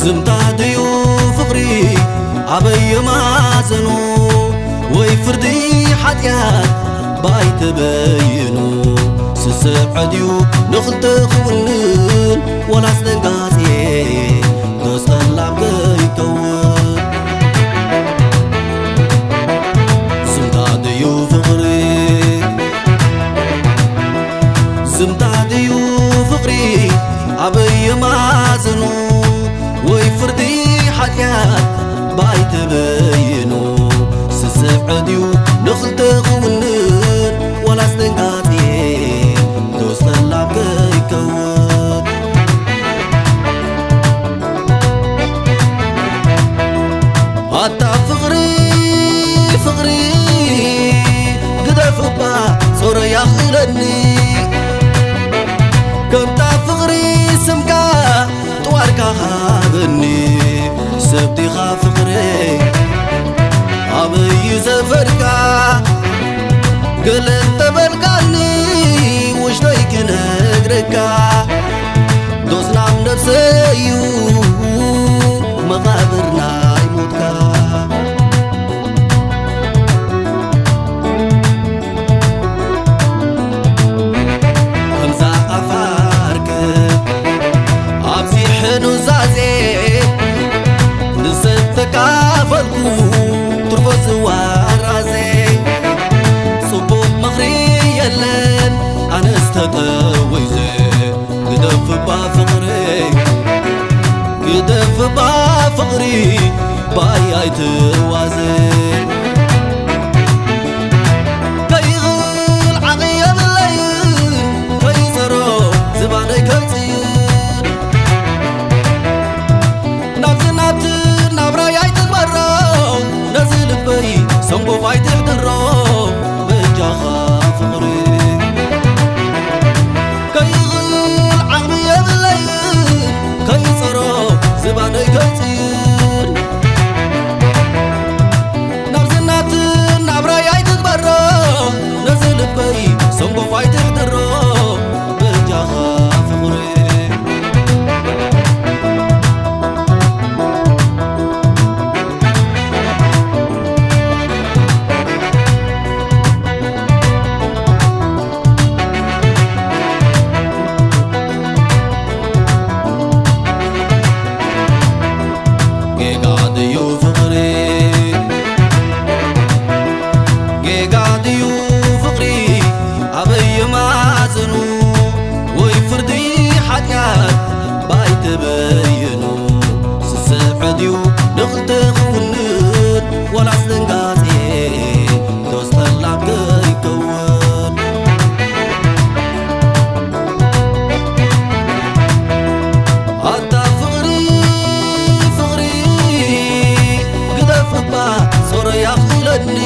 ዝምታ ድዩ ፍቕሪ ኣበይ የማዘኑ? ወይ ፍርዲ ሓጢኣት ብኣይ ተበይኑ? ስስዐ ድዩ ንኽልተ ክውንን? ወላስ ደንጋጽ ዶስ ጠላም ከይከውን? ዝምታ ድዩ ፍቕሪ ዝምታ ድዩ ፍቕሪ ኣበይ የማዘኑ? ወይ ፍርዲ ሓጢኣት ብኣይ ተበይኑ? ስስዐ ድዩ ንኽልተ ክውንን? ዋላስ ደንጋጽ ዶስ ጠላም ከይከውን? ኣታ ፍቕሪ ፍቕሪ ግደፍ እባ ጾረይ ኣኽእለኒ። ከምታ ፍቕሪ ስምካ ጥዋርካ ሃበኒ። ሰብ ዲኻ ፍቕረይ ኣበይ እዩ ሰፈርካ? ገለ እንተበልካኒ ውሽጠይ ክነግረካ። ዶስ ናብ ነብሰይ እዩ መቓብር ናይ ሞትካ። ከምዛ ኣፋርክ ኣብዚ ሕኑዛዜ ንሰብ ተካፈልኩ ትርፎ ዝዋራዜ። ጽቡቕ ምኽሪ የለን ኣነስ ተጠዊዘ። ግደፍባ ፍቕሪ ግደፍባ ፍቕሪ ባይ ኣይትዋዘ። ከይኽእል ዓቕሚ የብለይን ከይጸሮ ዝባነይ ከይጽይን። ናብዚ ናብቲ ናብራይ ኣይትግበሮ። ነዚ ልበይ ሰንጎፍ ኣይትሕድሮ። በጃኻ ፍቕሪ ከይኽእል ዓቕሚ የብለይን ከይጸሮ ዝባነይ ከይጽይን። ናብዚ ናብቲ ናብራይ ኣይትግበሮ። ነዚ ልበይ ሰንጎፍ ኣይትሕድሮ። በጃኻ ፍቕሪ ጌጋ ድዩ ፍቕሪ ጌጋ ድዩ ፍቕሪ ኣበይ የማዘኑ? ወይ ፍርዲ ሓጢኣት ባይ ተበይኑ? ስስዐ ድዩ ንኽልተ ክውንን? ዋላስ ደንጋጼ ዶስ ጠላም ከይከውን? ኣታ ፍቕሪ ፍቕሪ ግደፍ እባ ጾረይ ኣኽእለኒ።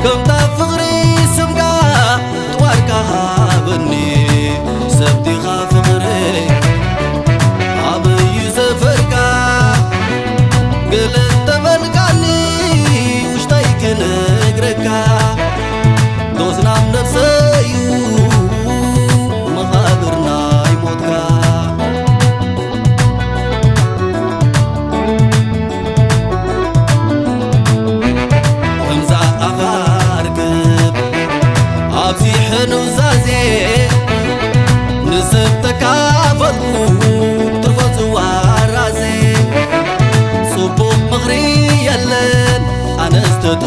ከምታ ፍቕሪ ስምካ ጥዋርካ ሃበኒ። ሰብ ዲኻ ፍቕረይ ኣበይ እዩ ሰፈርካ? ገለ እንተበልካኒ ውሽጠይ ክነግረካ። ዶስ ናብ ነብሰይ'ዩ መቓብር ናይ ሞትካ። ከምዛ ኣፋ ርክብ ኣብዚሐ ኑዛዜ፣ ንሰብ ተካፈልኩ ትርፎ ዝዋራዜ። ጽቡቕ ምኽሪ የለን ኣነስ ተጠ